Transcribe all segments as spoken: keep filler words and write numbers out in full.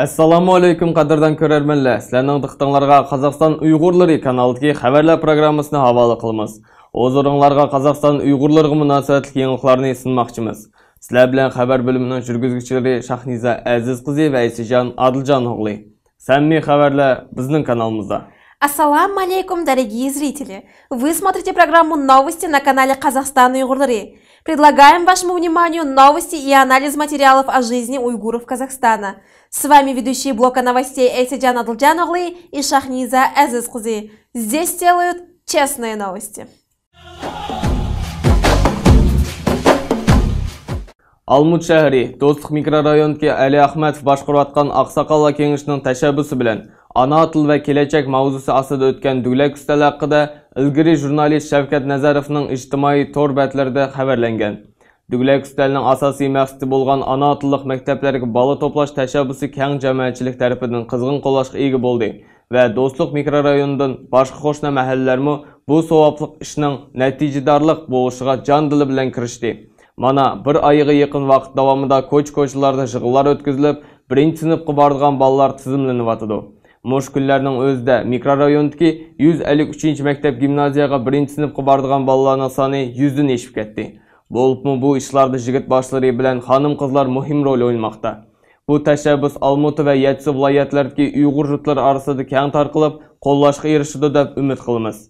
ئەسسالامۇ ئەلەيكۇم، قەدىردان كۆرەرمەنلەر! سىلەرنىڭ دىققىتىڭلارغا قازاقىستان ئۇيغۇرلىرى كانالىدىكى خەۋەرلەر پروگراممىسىنى ھاۋالە قىلىمىز. ھۇزۇرۇڭلارغا قازاقىستان ئۇيغۇرلىرىغا مۇناسىۋەتلىك يېڭىلىقلارنى سۇنماقچىمىز. سىلەر بىلەن خەۋەر بۆلۈمىنىڭ جۈرگۈزگۈچىلىرى شاھنىزا ئەزىز قىزى ۋە ئەيسىجان ئادىلجان ئوغلى. سەمىمىي خەۋەرلەر بىزنىڭ كانالىمىزدا. Ассаламу алейкум, дорогие зрители! Вы смотрите программу «Новости» на канале «Казахстан Уйгурлары». Предлагаем вашему вниманию новости и анализ материалов о жизни уйгуров Казахстана. С вами ведущие блока новостей Эйсиджан Адылджан оглы и Шахниза Азиз кызы. Здесь делают честные новости. ئالمۇت شەھىرى دوستلۇق مىكرورايونىدىكى ئەلى ئەخمەتوف باشقۇرۇۋاتقان ئاقساقاللار كېڭىشىنىڭ تەشەببۇسى بىلەن ئانا تىل ۋە كېلەچەك ماۋزۇسى ئاستىدا ئۆتكەن دۆگىلەك ئۈستەل ھەققىدە ئىلگىرى ژۇرنالىست شەۋكەت نەزەروفنىڭ ئىجتىمائىي تور بەتلىرىدە خەۋەرلەنگەن. دۆگىلەك ئۈستەلنىڭ ئاساسىي مەقسىتى بولغان ئانا تىللىق مەكتەپلەرگە بالا توپلاش تەشەببۇسى كەڭ جامائەتچىلىك تەرىپىدىن قىزغىن قوللاشقا ئىگە بولدى ۋە دوستلۇق مىكرورايونىدىن باشقا قوشنا مەھەللىلەرمۇ بۇ ساۋابلىق ئىشنىڭ نەتىجىدارلىق بولۇشىغا جان دىلى بىلەن كىرىشتى. مانا، بىر ئايغا يېقىن ۋاقىت داۋامىدا كوچا-كوچىلاردا يىغىنلار ئۆتكۈزۈلۈپ، بىرىنچى سىنىپقا بارىدىغان بالىلار تىزىملىنىۋاتىدۇ. مۇشۇ كۈنلەرنىڭ ئۆزىدە مىكرورايوندىكى يۈز ئەللىك ئۈچىنچى مەكتەپ گىمنازىيەگە بىرىنچى سىنىپقا بارىدىغان بالىلارنىڭ سانى يۈزدىن ئېشىپ كەتتى. بولۇپمۇ بۇ ئىشلاردا يىگىت باشلىرى بىلەن خانىم-قىزلار مۇھىم رول ئوينىماقتا. بۇ تەشەببۇس ئالمۇتا ۋە يەتتىسى ۋىلايەتلەردىكى ئۇيغۇر يۇرتلىرى ئارىسىدا كەڭ تارقىلىپ، قوللاشقا ئېرىشىدۇ دەپ ئۈمىد قىلىمىز.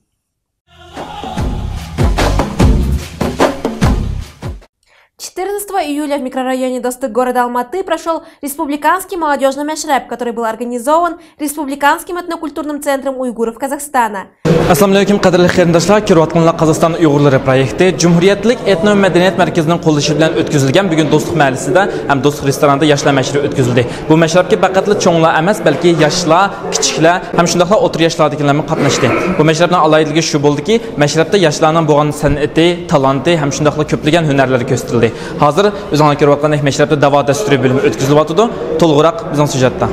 Четырнадцатого июля в микрорайоне Достык города Алматы прошёл республиканский молодёжный машраб, который был организован Республиканским этнокультурным центром уйгуров Казахстана. ئەسسالامۇ ئەلەيكۇم، قەدىرلىك قېرىنداشلار! كۆرۈۋاتقىنىڭلار قازاقىستان ئۇيغۇرلىرى پرويېكتى جۇمھۇرىيەتلىك ئېتنو مەدەنىيەت مەركىزىنىڭ قوللىشى بىلەن ئۆتكۈزۈلگەن بۈگۈن دوستلۇق مەھەللىسىدە ھەم دوستلۇق رېستورانىدا ياشلار مەشرىپى ئۆتكۈزۈلدى. بۇ مەشرەپكە پەقەتلا چوڭلار ئەمەس، بەلكى ياشلار، كىچىكلەر ھەم شۇنداقلا ئوتتۇرا ياشلاردىكىلەرمۇ قاتناشتى. بۇ مەشرەپنىڭ ئالاھىدىلىكى شۇ بولدىكى، مەشرەپتە ياشلارنىڭ بولغان سەنئىتى، تالانتى ھەم شۇنداقلا كۆپلىگەن ھۈنەرلىرى كۆرسىتىلدى. ھازىر ئۆزۈڭلار كۆرۈۋاتقاندەك مەشرەپتە داۋا دەستۇرى بۆلۈمى ئۆتكۈزۈلۈۋاتىدۇ. تولغىراق بىزنىڭ سيۇژېتتا.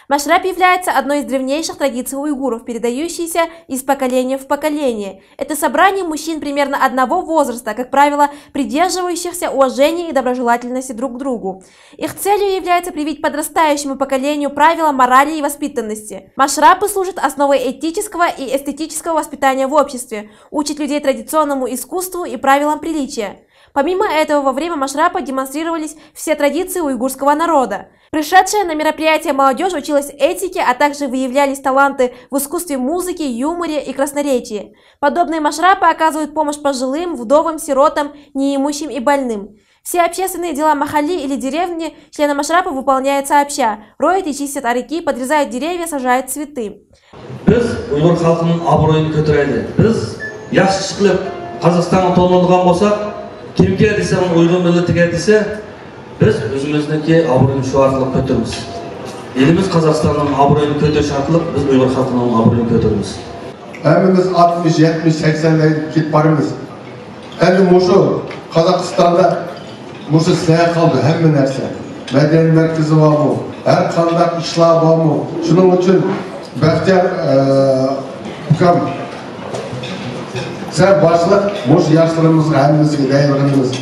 Машраб является одной из древнейших традиций уйгуров, передающейся из поколения в поколение. Это собрание мужчин примерно одного возраста, как правило, придерживающихся уважения и доброжелательности друг к другу. Их целью является привить подрастающему поколению правила морали и воспитанности. Машрапы служат основой этического и эстетического воспитания в обществе, учат людей традиционному искусству и правилам приличия. Помимо этого, во время машрапа демонстрировались все традиции уйгурского народа. Пришедшая на мероприятие молодёжь училась этике, а также выявлялись таланты в искусстве музыки, юморе и красноречии. Подобные машрапы оказывают помощь пожилым, вдовам, сиротам, неимущим и больным. Все общественные дела махаллы или деревни члены машрапа выполняют сообща, роют и чистят арыки, подрезают деревья, сажают цветы. بىز ئۇيغۇر خەلقىنىڭ ئابرۇيىنى كۆتۈرەيلى. بىز ياخشى ئىش قىلىپ قازاقىستانغا تونۇلىدىغان بولساق، كىمكى دېسە، ئۇيغۇر مىللىتىگە دېسە، بىز ئۆزىمىزنىڭكى ئابرۇيىنى شۇ ئارقىلىق كۆتۈرىمىز. ئېلىمىز قازاقىستاننىڭ ئابرۇيىنى كۆتۈرۈش ئارقىلىق بىز ئۇيغۇر خەلقىنىڭ ئابرۇيىنى كۆتۈرىمىز. ھەممىمىز ئاتمىش، يەتمىش، سەكسەن ئەيلىنىپ كېتىپ بارىمىز. ئەمدى مۇشۇ قازاقىستاندا مۇشۇ سىلەرگە قالدى ھەممە نەرسە. مەدەنىيەت مەركىزى بارمۇ؟ ھەر قانداق ئىشلار بارمۇ؟ شۇنىڭ ئۈچۈن بەختىيار، ئە، ئۇكام، سەن باشلىق، مۇشۇ ياشلىرىمىزغا ھەممىسىگە دەيدىغىنىمىز،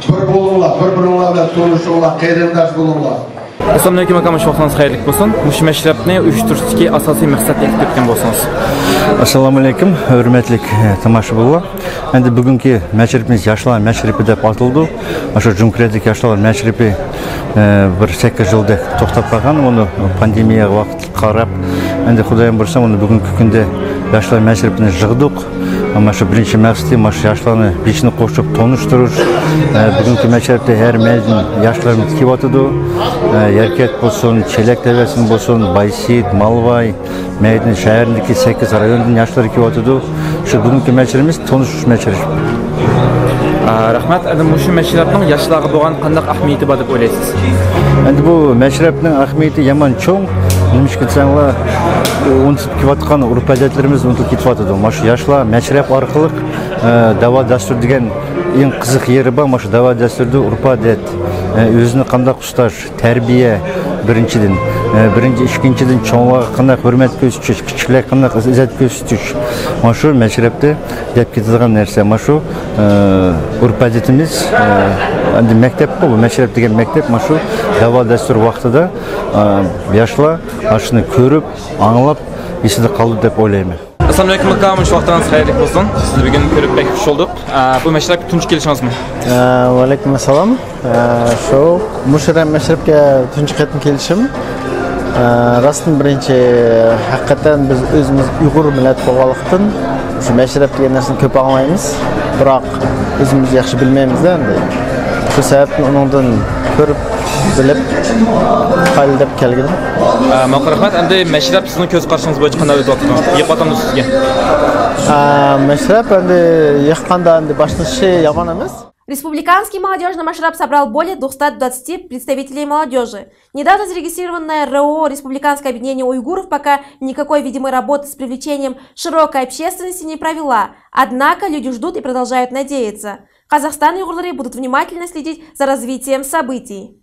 بىر بولۇڭلار، بىر-بىرىڭلار بىلەن تونۇشۇڭلار، قېرىنداش بولۇڭلار. ئەسسالامۇئەلەيكۇم ئاكام، ۋاقتىڭىز خەيرلىك بولسۇن. مۇشۇ مەشرەپنى ئۇيۇشتۇرۇشتىكى ئاساسىي مەقسەتنى ئېيتىپ ئۆتكەن بولسىڭىز. ئەسسالامۇئەلەيكۇم، ھۆرمەتلىك، ئە، تاماشىبىنلار. ئەمدى بۈگۈنكى مەشرىپىمىز ياشلار مەشرىپى دەپ ئاتىلىدۇ. مۇشۇ جۇمھۇرىيەتلىك ياشلار مەشرىپى، ئە، بىر سەككىز يىلدەك توختاپ قالغان، ئۇنى پاندېمىيە ۋاقىت قاراپ، ئەمدى خۇدايىم بۇيرۇسا، ئۇنى بۈگۈنكى كۈندە ياشلار مەشرىپىنى يىغدۇق. مانا شۇ بىرىنچى مەقسىتى، مانا شۇ ياشلارنى بېشىنى قوشۇپ تونۇشتۇرۇش. ئە، بۈگۈنكى مەشرەپتە ھەر مەيدىن ياشلىرىمىز كېلىۋاتىدۇ. ئە، يەركەت بولسۇن، چېلەك تەۋەسىن بولسۇن، بايسېيىت، مالۋاي، مەيدىن شەھەرىدىكى سەككىز رايوندىن ياشلار كېلىۋاتىدۇ. شۇ بۈگۈنكى مەشرىمىز تونۇشۇش مەشرىپى. ئا، رەھمەت. ئەمدى مۇشۇ مەشرەپنىڭ ياشلارغا بولغان قانداق ئەھمىيىتى بار دەپ ئويلايسىز؟ ئەمدى بۇ مەشرەپنىڭ ئەھمىيىتى يامان چوڭ. نېمىشقا دېسەڭلار، ئۇنتۇلۇپ كېتىۋاتقان ئۆرپ-ئادەتلىرىمىز ئۇنتۇلۇپ كېتىۋاتىدۇ. مانا شۇ ياشلار مەشرەپ ئارقىلىق، ئە، داۋا دەستۇر دېگەن ئەڭ قىزىق يېرى بار. مانا شۇ داۋا دەستۇردا ئۆرپ-ئادەت، ئە، ئۆزىنى قانداق تۇتاش، تەربىيە بىرىنچىدىن، ئە، بىرىنچى، ئىككىنچىدىن چوڭلارغا قانداق ھۆرمەت كۆرسىتىش، كىچىكلەرگە قانداق ئىززەت كۆرسىتىش. مانا شۇ مەشرەپتە دەپ كېتىدىغان نەرسە. مانا شۇ، ئە، ئۆرپ-ئادىتىمىز، ئە، ئەمدى مەكتەپقۇ بۇ، مەشرەپ دېگەن مەكتەپ، مانا شۇ دەۋا دەستۇر ۋاقتىدا، ئە، ياشلار مانا شۇنى كۆرۈپ، ئاڭلاپ، ئېسىدە قالىدۇ دەپ ئويلايمەن. ئەسسالامۇئەلەيكۇم ئاكا، مۇشۇ ۋاقتىڭىز خەيرلىك بولسۇن. سىزنى بۈگۈن كۆرۈپ بەك خۇش بولدۇق. ئە، بۇ مەشرەپكە تۇنجى كېلىشىڭىزمۇ؟ ئە، ۋەئەلەيكۇم ئەسسالام. ئە، شۇ، مۇشۇ مەشرەپكە تۇنجى قېتىم كېلىشىم. ئە، راستىن بىرىنچى، ھەقىقەتەن بىز ئۆزىمىز ئۇيغۇر مىللەت بولغانلىقتىن، شۇ مەشرەپ دېگەن نەرسىنى كۆپ ئاڭلايمىز. بىراق، ئۆزىمىز ياخشى بىلمەيمىز-دە ئەمدى. شۇ سەۋەبتىن ئۇنىڭدىن كۆرۈپ، بىلىپ، قايىل دەپ كەلگىنىم. ئە، ماڭا رەھمەت. ئەمدى مەشرەپ سىزنىڭ كۆز قارىشىڭىز بويىچە قانداق ئۆتۈۋاتىدۇ؟ يېقىۋاتامدۇ سىزگە؟ ئە، مەشرەپ ئەمدى يېقىندا ئەمدى باشلىنىشى يامان ئەمەس. Республиканский молодёжный машраб собрал более двухсот двадцати представителей молодёжи. Недавно зарегистрированное РООО «Республиканское объединение уйгуров» пока никакой видимой работы с привлечением широкой общественности не провела. Однако люди ждут и продолжают надеяться. Казахстан уйгурлары будут внимательно следить за развитием событий.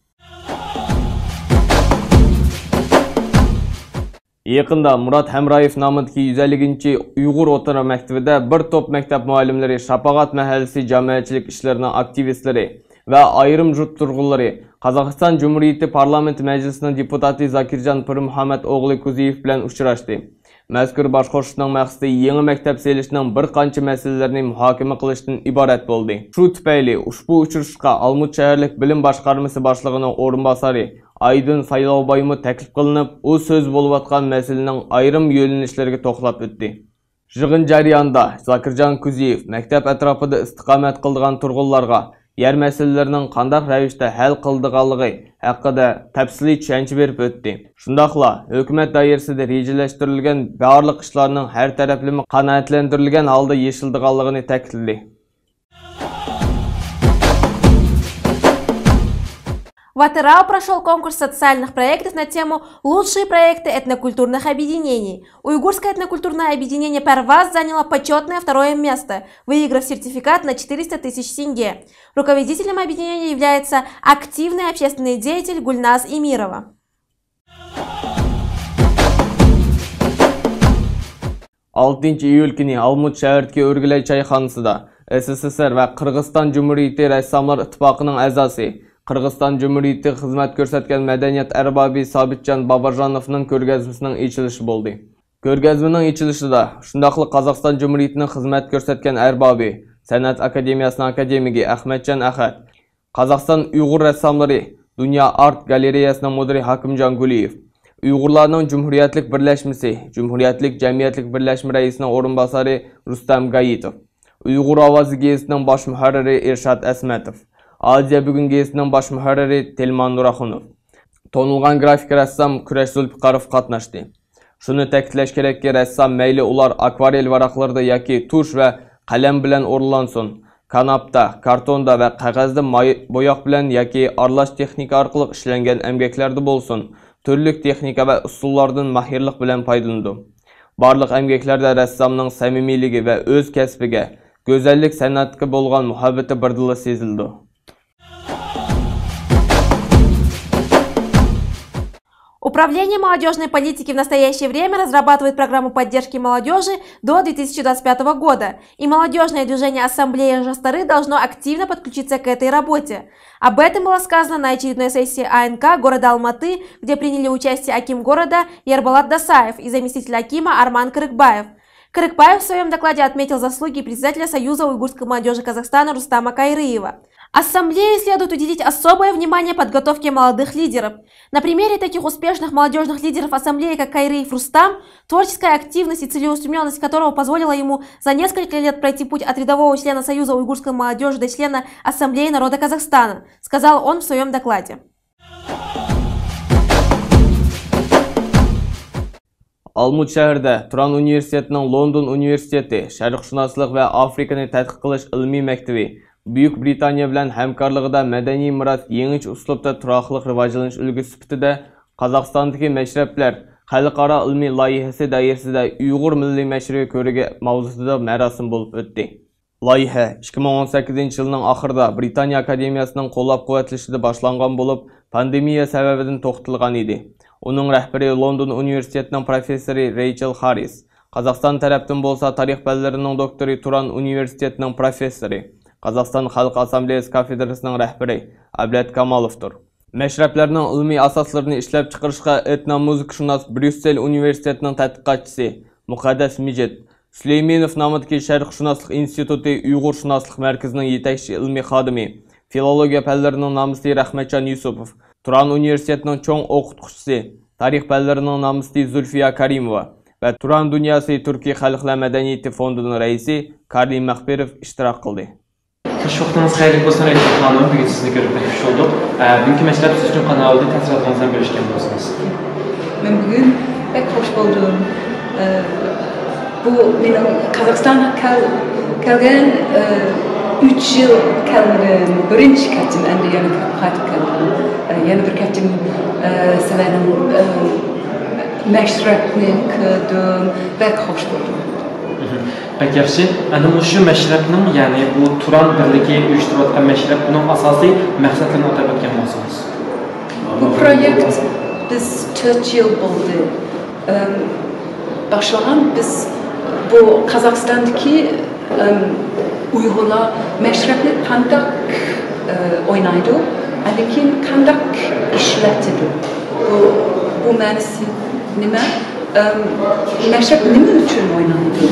يېقىندا مۇرات ھەمرايېف نامىدىكى يۈز ئەللىكىنچى ئۇيغۇر ئوتتۇرا مەكتىپىدە بىر توپ مەكتەپ مۇئەللىملىرى، شاپاغات مەھەللىسى جامائەتچىلىك ئىشلىرىنىڭ ئاكتىۋىستلىرى ۋە ئايرىم يۇرت تۇرغۇنلىرى قازاقىستان جۇمھۇرىيىتى پارلامېنت مەجلىسىنىڭ دېپۇتاتى زاكىرجان پىرمۇھەممەت ئوغلى كۇزىيېف بىلەن ئۇچراشتى. مەزكۇر باش قوشۇشنىڭ مەقسىتى يېڭى مەكتەپ سېلىشنىڭ بىر قانچە مەسىلىلىرىنى مۇھاكىمە قىلىشتىن ئىبارەت بولدى. شۇ تۈپەيلى ئۇشبۇ ئۇچرىشىشقا ئالمۇت شەھەرلىك بىلىم باشقارمىسى باشلىقىنىڭ ئورۇنباسارى ئايدىن سايلاۋبايمۇ تەكلىپ قىلىنىپ، ئۇ سۆز بولۇۋاتقان مەسىلىنىڭ ئايرىم يۆنىلىشلىرىگە توختاپ ئۆتتى. يىغىن جەريانىدا زاكىرجان كۇزىيېف مەكتەپ ئەتراپىدا ئىستىقامەت قىلىدىغان تۇرغۇنلارغا يەر مەسىلىلىرىنىڭ قانداق رەۋىشتە ھەل قىلىدىغانلىقى ھەققىدە تەپسىلىي چۈشەنچە بېرىپ ئۆتتى. شۇنداقلا ھۆكۈمەت دائىرىسىدە رېجىلەشتۈرۈلگەن بارلىق ئىشلارنىڭ ھەر تەرەپلىمە قانائەتلەندۈرۈلگەن ھالدا يېشىلىدىغانلىقىنى تەكىتلىدى. В Атырау прошёл конкурс социальных проектов на тему «Лучшие проекты этнокультурных объединений». Уйгурское этнокультурное объединение «Парваз» заняло почётное второе место, выиграв сертификат на четыреста тысяч тенге. Руководителем объединения является активный общественный деятель Гульназ Эмирова. ئالتىنچى ئىيۇل كۈنى ئالمۇت شەھىرىدىكى ئۆرگىلەي چايخانىسىدا ئېس ئېس ئېس ئېر ۋە قىرغىزىستان جۇمھۇرىيىتى رەسساملار ئىتتىپاقىنىڭ ئەزاسى، قىرغىزىستان جۇمھۇرىيىتىگە خىزمەت كۆرسەتكەن مەدەنىيەت ئەربابى سابىتجان باباجانوفنىڭ كۆرگەزمىسىنىڭ ئېچىلىشى بولدى. كۆرگەزمىنىڭ ئېچىلىشىدا شۇنداقلا قازاقىستان جۇمھۇرىيىتىنىڭ خىزمەت كۆرسەتكەن ئەربابى، سەنئەت ئاكادېمىيەسىنىڭ ئاكادېمىكى ئەخمەتجان ئەخەت، قازاقىستان ئۇيغۇر رەسساملىرى دۇنيا ئارت گالېرېيەسىنىڭ مۇدىرى ھاكىمجان گۇلىيېف، ئۇيغۇرلارنىڭ جۇمھۇرىيەتلىك بىرلەشمىسى، جۇمھۇرىيەتلىك جەمئىيەتلىك بىرلەشمە رەئىسىنىڭ ئورۇنباسارى رۇستەم گايىتوف، ئۇيغۇر ئاۋازى گېزىتىنىڭ باش مۇھەررىرى ئىرشات ئەسمەتوف، ئازىيا بۈگۈن گېزىتىنىڭ باش مۇھەررىرى تېلمان نۇراخۇنوف، تونۇلغان گرافىك رەسسام كۈرەش زۇلپىقاروف قاتناشتى. شۇنى تەكىتلەش كېرەككى، رەسسام مەيلى ئۇلار ئاكۋارېل ۋاراقلىرىدا ياكى تۇش ۋە قەلەم بىلەن ئورۇنلانسۇن، كاناپتا، كارتوندا ۋە قەغەزدە ماي، بوياق بىلەن ياكى ئارىلاش تېخنىكا ئارقىلىق ئىشلەنگەن ئەمگەكلەردە بولسۇن، تۈرلۈك تېخنىكا ۋە ئۇسۇللاردىن ماھىرلىق بىلەن پايدىلىنىدۇ. بارلىق ئەمگەكلەردە رەسسامنىڭ سەمىمىيلىكى ۋە ئۆز كەسپىگە، گۈزەللىك سەنئەتكە بولغان مۇھەببىتى بىردىنلا سېزىلىدۇ. Управление молодёжной политики в настоящее время разрабатывает программу поддержки молодёжи до две тысячи двадцать пятого года, и молодёжное движение «Ассамблея Жастары» должно активно подключиться к этой работе. Об этом было сказано на очередной сессии А Н К города Алматы, где приняли участие аким города Ярболат Досаев и заместитель акима Арман Кырыкбаев. Кырыкбаев в своём докладе отметил заслуги председателя Союза уйгурской молодёжи Казахстана Рустама Кайрыева. Ассамблее следует уделить особое внимание подготовке молодых лидеров. На примере таких успешных молодёжных лидеров Ассамблеи, как Кайрыев Рустам, творческая активность и целеустремлённость которого позволила ему за несколько лет пройти путь от рядового члена Союза уйгурской молодёжи до члена Ассамблеи народа Казахстана, сказал он в своём докладе. ئالمۇت شەھىرىدە تۇران ئۇنىۋېرسىتېتىنىڭ لوندون ئۇنىۋېرسىتېتى شەرقشۇناسلىق ۋە ئافرىكىنى تەتقىق قىلىش ئىلمىي مەكتىپى بۈيۈك برىتانىيە بىلەن ھەمكارلىقىدا مەدەنىي مىراس يېڭىچە ئۇسلۇبتا تۇراقلىق راۋاجلىنىش ئۈلگىسى سۈپىتىدە قازاقىستاندىكى مەشرەپلەر خەلقئارا ئىلمىي لايىھىسى دائىرىسىدە ئۇيغۇر مىللىي مەشرىپى كۆرىگە ماۋزۇسىدا مەراسىم بولۇپ ئۆتتى. لايىھە ئىككى مىڭ ئون سەككىزىنچى يىلنىڭ ئاخىرىدا برىتانىيە ئاكادېمىيەسىنىڭ قوللاپ-قۇۋۋەتلىشىدە باشلانغان بولۇپ، پاندېمىيە سەۋەبىدىن توختىتىلغان ئىدى. ئۇنىڭ رەھبىرى لوندون ئۇنىۋېرسىتېتىنىڭ پروفېسسورى رېيچېل خاررىس، قازاقىستان تەرەپتىن بولسا تارىخ پەنلىرىنىڭ دوكتورى، تۇران ئۇنىۋېرسىتېتىنىڭ پروفېسسورى، قازاقىستان خەلق ئاسسامبلېيەسى كافېدرىسىنىڭ رەھبىرى ئابلەت كامالوۋدۇر. مەشرەپلەرنىڭ ئىلمىي ئاساسلىرىنى ئىشلەپچىقىرىشقا ئېتنومۇزىكىشۇناس بريۇسسېل ئۇنىۋېرسىتېتىنىڭ تەتقىقاتچىسى مۇقەددەس مىجىت، سۈلەيمېنوف نامىدىكى شەرقشۇناسلىق ئىنستىتۇتى ئۇيغۇرشۇناسلىق مەركىزىنىڭ يېتەكچى ئىلمىي خادىمى، فىلولوگىيە پەنلىرىنىڭ نامزىتى رەھمەتجان يۈسۈپوف، تۇران ئۇنىۋېرسىتېتىنىڭ چوڭ ئوقۇتقۇچىسى، تارىخ پەنلىرىنىڭ نامزىتى زۇلفىيە كەرىموۋا ۋە تۇران دۇنياسى تۈركىي خەلقلەر مەدەنىيىتى فوندىنىڭ رەئىسى كارلى مەخپىروف ئىشتىراك قىلدى. خوش ۋاقتىڭىز خەيرلىك بولسۇن، رەيسان خانىم. بۈگۈن سىزنى كۆرۈپ بەك خۇش بولدۇق. ئە، بۈگۈنكى مەشرەپ سىز ئۈچۈن قانداق بولدى؟ تەسىراتىڭىزنى بۆلۈشكەن بولسىڭىز. مەن بۈگۈن بەك خوش بولدۇم. ئە، بۇ مېنىڭ قازاقىستانغا كەل-، كەلگەن، ئە، ئۈچ يىل كەلمىدىم. بىرىنچى قېتىم ئەمدى يەنە قايتىپ كەلدىم. ئە، يەنە بىر قېتىم، ئە، سىلەرنىڭ، ئە، مەشرەپنى كۆردۈم. بەك خوش بولدۇم. بەك ياخشى. ئەنە مۇشۇ مەشرەپنىڭ، يەنى بۇ تۇران بىرلىكى ئۇيۇشتۇرۇۋاتقان مەشرەپ، بۇنىڭ ئاساسىي مەقسەتلىرىنى ئاتاپ ئۆتكەن بولسىڭىز. بۇ پرويېكت بىز تۆت يىل بولدى، ئەم، باشلىغان. بىز بۇ قازاقىستاندىكى، ئەم، ئۇيغۇرلار مەشرەپنى قانداق، ئە، ئوينايدۇ، ئاندىن كېيىن قانداق ئىشلىتىدۇ، بۇ، بۇ مەنىسى نېمە؟ ئەم، مەشرەپ نېمە ئۈچۈن ئوينىلىدۇ؟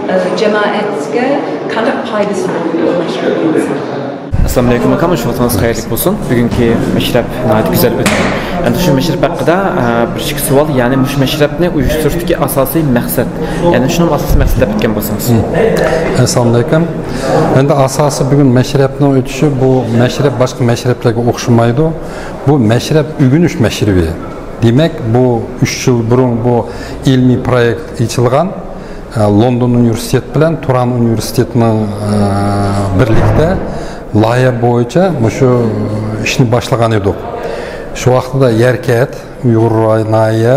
ئە، جامائەتكە قانداق پايدىسى بولىدۇ مەشرەپنىڭ؟ ئەسسالامۇ ئەلەيكۇم ئاكام، شۇ ۋاقتىڭىز خەيرلىك بولسۇن. بۈگۈنكى مەشرەپ ناھايىتى گۈزەل ئۆتتى. ئەمدى شۇ مەشرەپ ھەققىدە، ئە، بىر ئىككى سوئال، يەنى مۇشۇ مەشرەپنى ئۇيۇشتۇرۇشتىكى ئاساسىي مەقسەت، يەنى شۇنىڭ ئاساسىي مەقسەت دەپ ئۆتكەن بولسىڭىز. ئەسسالامۇ ئەلەيكۇم. ئەمدى ئاساسىي بۈگۈن مەشرەپنىڭ ئۆتۈشى، بۇ مەشرەپ باشقا مەشرەپلەرگە ئوخشىمايدۇ. بۇ مەشرەپ ئۆگىنىش مەشرىپى. دېمەك، بۇ ئۈچ يىل بۇرۇن بۇ ئىلمىي پرويېكت ئېچىلغان، ئە، لوندون ئۇنىۋېرسىتېتى بىلەن تۇران ئۇنىۋېرسىتېتىنىڭ، ئە، بىرلىكتە لايىھە بويىچە مۇشۇ ئىشنى باشلىغان ئىدۇق. شۇ ۋاقتىدا يەركەنت، ئۇيغۇر ناھىيە،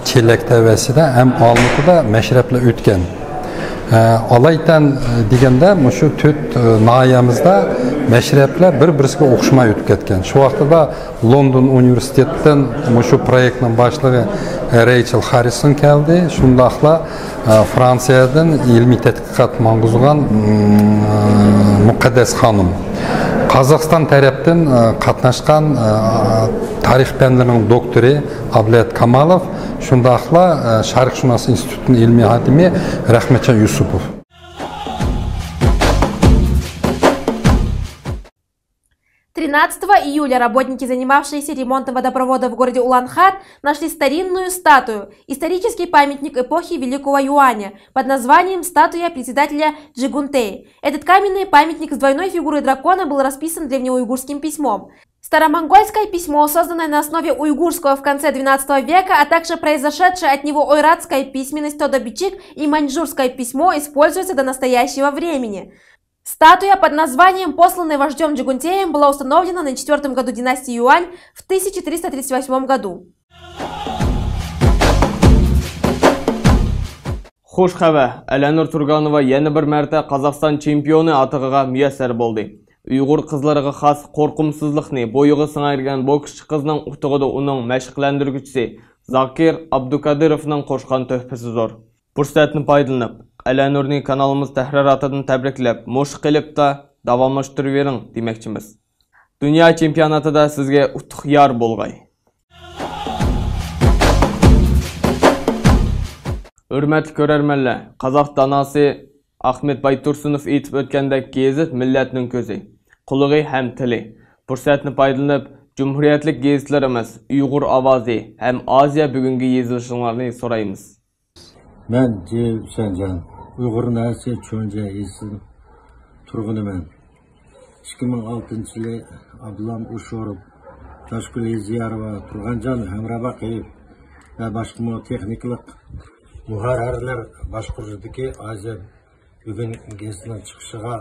چېلەك تەۋەسىدە ھەم ئالمۇتىدا مەشرەپلەر ئۆتكەن. ئە، ئالايىتەن دېگەندە، مۇشۇ تۆت، ئە، ناھىيەمىزدە مەشرەپلەر بىر-بىرسىگە ئوخشىماي ئۆتۈپ كەتكەن. شۇ ۋاقتىدا لوندون ئۇنىۋېرسىتېتىدىن مۇشۇ پرويېكتنىڭ باشلىقى رەيچېل خاررىسون كەلدى. شۇنداقلا، ئە، فرانسىيەدىن ئىلمىي تەتقىقات ماڭغۇزغان، مم، مۇقەددەس خانىم. قازاقىستان تەرەپتىن، ئە، قاتناشقان، ئە، تارىخ پەنلىرىنىڭ دوكتورى ئابلەت كامالوف، شۇنداقلا، ئە، شەرقشۇناس ئىنستىتۇتىنىڭ ئىلمىي خادىمى رەھمەتجان يۈسۈپوف. Тринадцатого июля работники, занимавшиеся ремонтом водопровода в городе Улан-Хат, нашли старинную статую, исторический памятник эпохи Великого Юаня под названием «Статуя председателя Джигунтеи». Этот каменный памятник с двойной фигурой дракона был расписан древнеуйгурским письмом. Старомонгольское письмо, созданное на основе уйгурского в конце двенадцатого века, а также произошедшая от него ойратская письменность тодо бичик и маньчжурское письмо, используются до настоящего времени. Статуя под названием, посланный вождём Джигунтеем, была установлена на четвёртом году династии Юань в тысяча триста тридцать восьмом году. خۇش خەۋەر! ئەلەنۇر تۇرگانوۋا يەنە بىر مەرتە قازاقىستان چېمپىيونى ئاتىقىغا مۇيەسسەر بولدى. ئۇيغۇر قىزلىرىغا خاس قورقۇمسىزلىقنى بويىغا سىڭدۈرگەن بوكسچى قىزنىڭ ئۇتۇقىدا ئۇنىڭ مەشىقلەندۈرگۈچىسى زاكىر ئابدۇكادىروفنىڭ قوشقان تۆھپىسى زور. پۇرسەتنى پايدىلىنىپ، ئەلەنۇرنى كانالىمىز تەھرىراتىدىن تەبرىكلەپ، مۇشۇ قېلىپتا داۋاملاشتۇرۇۋېرىڭ دېمەكچىمىز. دۇنيا چېمپىيوناتىدا سىزگە ئۇتۇق يار بولغاي! ھۆرمەتلىك كۆرەرمەنلەر، قازاق داناسى ئاخمېت بايتۇرسۇنوف ئېيتىپ ئۆتكەندەك، گېزىت مىللەتنىڭ كۆزى، قۇلىقى ھەم تىلى. پۇرسەتنى پايدىلىنىپ، جۇمھۇرىيەتلىك گېزىتلىرىمىز ئۇيغۇر ئاۋازى ھەم ئازىيا بۈگۈنگە يېزىلىشىڭلارنى سورايمىز. مەن جى ھۈسەنجان، ئۇيغۇر ناھىيەسى چونجيە يېزىسىدىن تۇرغىنىمەن. ئىككى مىڭ ئالتىنچى يىلى ئابدۇللام ئوشۇروف، تاشگۈل ھېزىيارova، تۇرغانجان ھەمراباقىيېۋ ۋە باشقىمۇ تېخنىكىلىق مۇھەررىرلەر باشقۇرۇشىدىكى ئازىيا بۈگۈن گېزىتىنىڭ چىقىشىغا،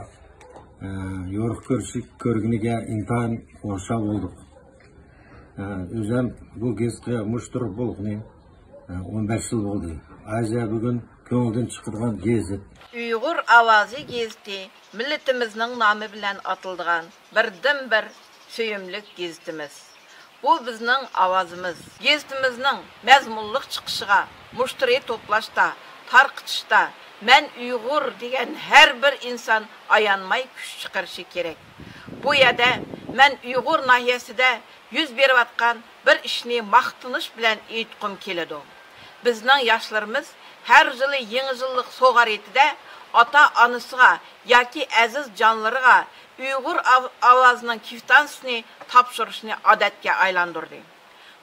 ئە، يورۇق كۆرۈشى، كۆرگىنىگە ئىنتايىن خۇشال بولدۇق. ئە، ئۆزۈم بۇ گېزىتكە مۇشتەرى بولغىنى، ئە، ئون بەش يىل بولدى. ئازىيا بۈگۈن كۆڭۈلدىن چىقىدىغان گېزىت. ئۇيغۇر ئاۋازى گېزىتى مىللىتىمىزنىڭ نامى بىلەن ئاتىلىدىغان بىردىنبىر سۆيۈملۈك گېزىتىمىز. بۇ بىزنىڭ ئاۋازىمىز. گېزىتىمىزنىڭ مەزمۇنلۇق چىقىشىغا، مۇشتەرى توپلاشتا، تارقىتىشتا، مەن ئۇيغۇر دېگەن ھەر بىر ئىنسان ئايانماي كۈچ چىقىرىشى كېرەك. بۇ يەردە مەن ئۇيغۇر ناھىيەسىدە يۈز بېرىۋاتقان بىر ئىشنى ماختىنىش بىلەن ئېيتقۇم كېلىدۇ. بىزنىڭ ياشلىرىمىز ھەر يىلى يېڭى يىللىق سوۋغا رېتىدە ئاتا-ئانىسىغا ياكى ئەزىز جانلىرىغا ئۇيغۇر ئاۋ-، ئاۋازىنىڭ كۋىتانسىسىنى تاپشۇرۇشنى ئادەتكە ئايلاندۇردى.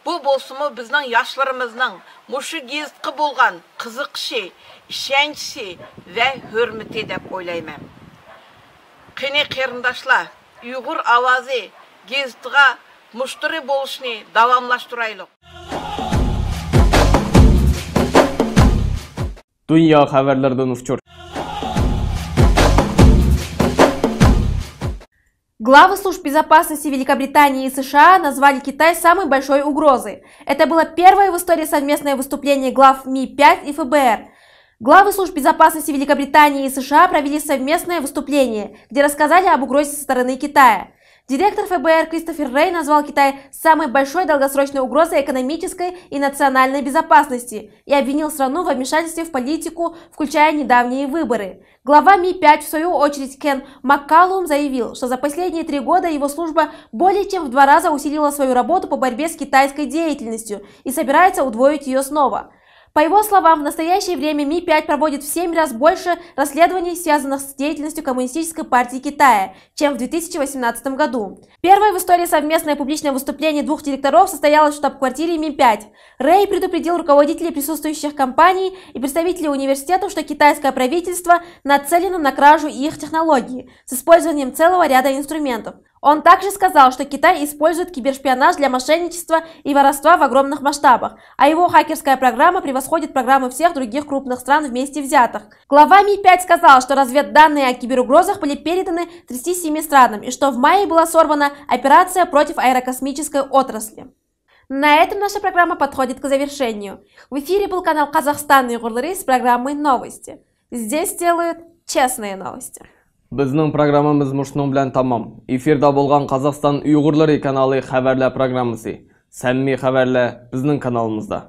بۇ بولسىمۇ بىزنىڭ ياشلىرىمىزنىڭ مۇشۇ گېزىتقا بولغان قىزىقىشى، ئىشەنچى ۋە ھۆرمىتى دەپ ئويلايمەن. قېنى قېرىنداشلار، ئۇيغۇر ئاۋازى گېزىتىغا مۇشتەرى بولۇشنى داۋاملاشتۇرايلى. دۇنيا خەۋەرلىرىدىن ئۇچۇر. Главы служб безопасности Великобритании и США назвали Китай самой большой угрозой. Это было первое в истории совместное выступление глав Ми пять и ФБР. Главы служб безопасности Великобритании и США провели совместное выступление, где рассказали об угрозе со стороны Китая. Директор ФБР Кристофер Рэй назвал Китай самой большой долгосрочной угрозой экономической и национальной безопасности и обвинил страну во вмешательстве в политику, включая недавние выборы. Глава Ми пять, в свою очередь, Кен Маккаллум заявил, что за последние три года его служба более чем в два раза усилила свою работу по борьбе с китайской деятельностью и собирается удвоить её снова. По его словам, в настоящее время Ми пять проводит в семь раз больше расследований, связанных с деятельностью Коммунистической партии Китая, чем в две тысячи восемнадцатом году. Первое в истории совместное публичное выступление двух директоров состоялось в штаб-квартире Ми пять. Рэй предупредил руководителей присутствующих компаний и представителей университетов, что китайское правительство нацелено на кражу их технологий с использованием целого ряда инструментов. Он также сказал, что Китай использует кибершпионаж для мошенничества и воровства в огромных масштабах, а его хакерская программа превосходит программы всех других крупных стран вместе взятых. Глава Ми пять сказал, что разведданные о киберугрозах были переданы тридцати семи странам и что в мае была сорвана операция против аэрокосмической отрасли. На этом наша программа подходит к завершению. В эфире был канал Казахстан Уйгурлары с программой Новости. Здесь делают честные новости. بىزنىڭ پروگراممىمىز مۇشۇنىڭ بىلەن تامام. ئېفىردا بولغان قازاقىستان ئۇيغۇرلىرى كانالى خەۋەرلەر پروگراممىسى. سەمىمىي خەۋەرلەر بىزنىڭ كانالىمىزدا.